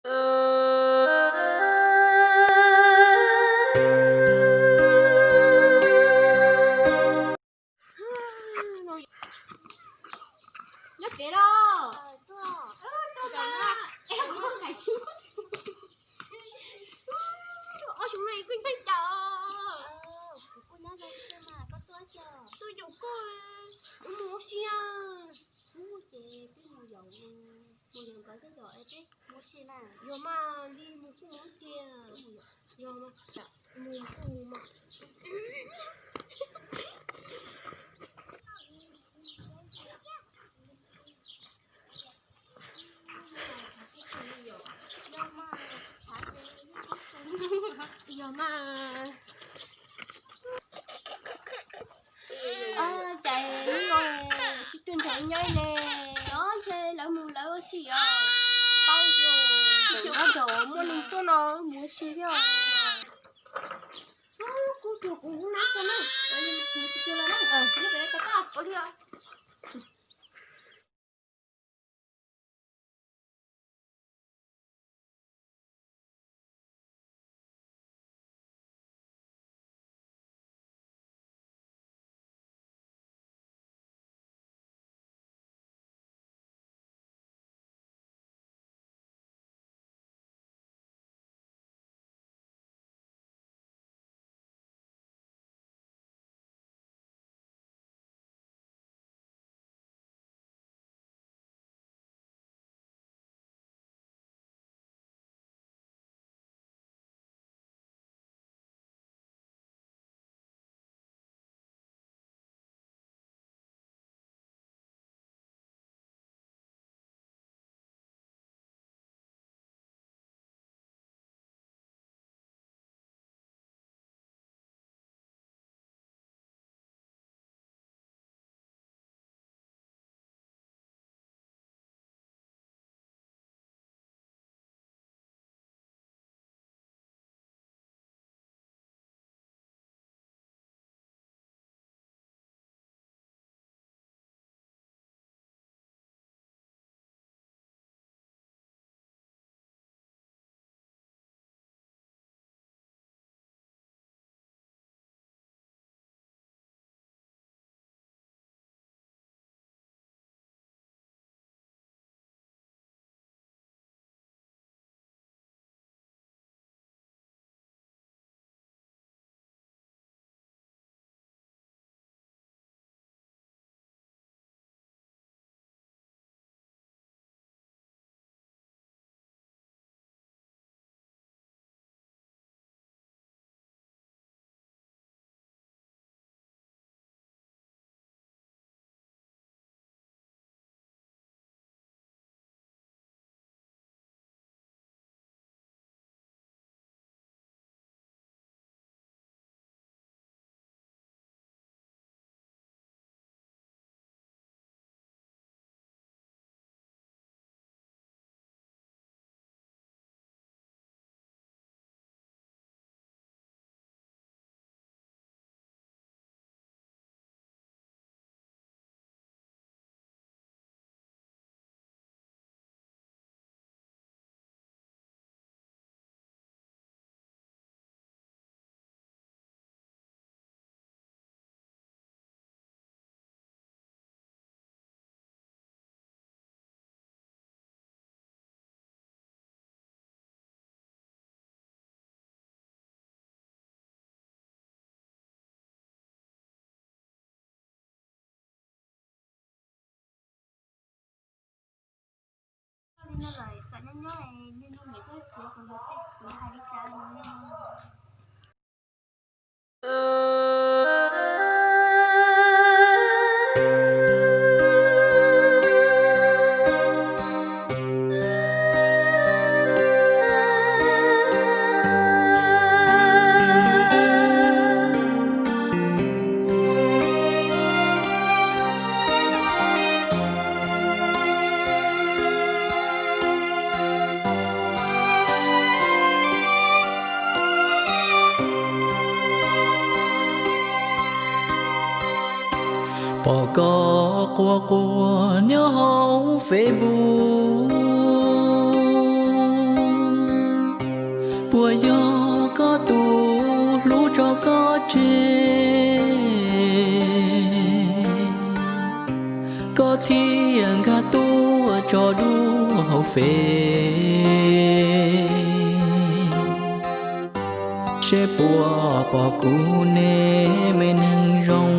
Nyob tsev los? Tuaj mas. Ob xyoo no kuj nyob tsev. Tuaj yus kuj, wb mus ua si. Wb ces peb mus yaum, mus yaum nkawd thiab yom, es peb mus ua si na. Yog mas, li mus kuj mus tiag. Yog mas, mus kuj mus mas. Yog mas, cas hnub no tsis tuaj nrog nyob ne? Nyob ntshe lawv mus lawv ua si os. Paub tias nyob nrog muaj neeg tuaj no mus ua si thiab os. Kuv cuag kuv hub nab tso na, mus tsis cuag lawm na, nyob pem ko tau ua li os. Pom koj quaj quaj nyob hauv Facebook. tso dua hauv Fev, seb puas pom kuv neb me neeg zoo.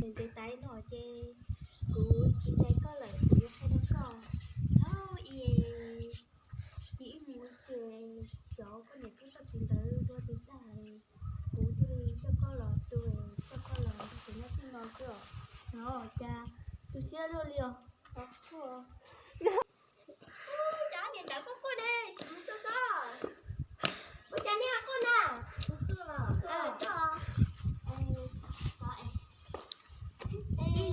Ntev tas no ces kuv tsis zais koj lawm, kuv yuav qhia rau koj. Thaum ub ib mus ces xyov koj niam thiab koj txiv ntawd ua twg tag, kuv thiaj li coj koj los tu, coj koj los nrog kuv nyob tij no xwb os. Os, cas tu siab luaj li os. Cov niam ntawd quaj quaj ne, sim mus xyuas xwb. Ua cas nej ho quaj na? Twb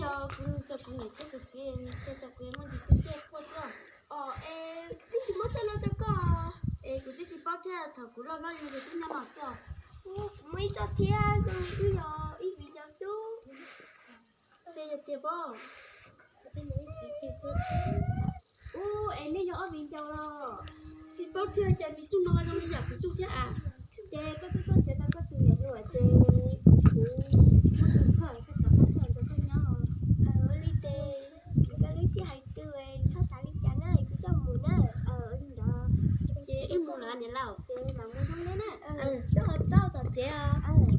yog kuv cov kuv niam thiab kuv txiv, cov kuv muaj ntsis tu siab quaj xwb. Os, es twb tsis muab txoj no rau koj, es kuv twb tsis paub thiab, thaum kuv loj hlob yus twb nyob no xwb os. Kuv muaj ib txoj thiab, zoo li wb yog ib viv ncaus xwb. Txhia yog tiag pob? Ub, es nej yog ob viv ncaus los? Tsis paub thiab, cas nws tsuj no zoo li yam kuv tsuj thiab as. Ces koj twb tuaj txiav tau koj tus niam hluas ces kuv muab tus koj, koj cov koj coj nrog koj nyob. Ua li ces koj lub sij hawm twg txhob xav li cas na, kuv coj mus na. Ua li ntawd ces wb mus lawm niam laus, ces mam mus zoo neb na. Koj ho txhob tom tsev os.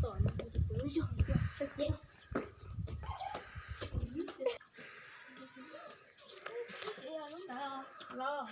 Tom no kuv lub zog tom tsev. Tsev yog lub ntawd los?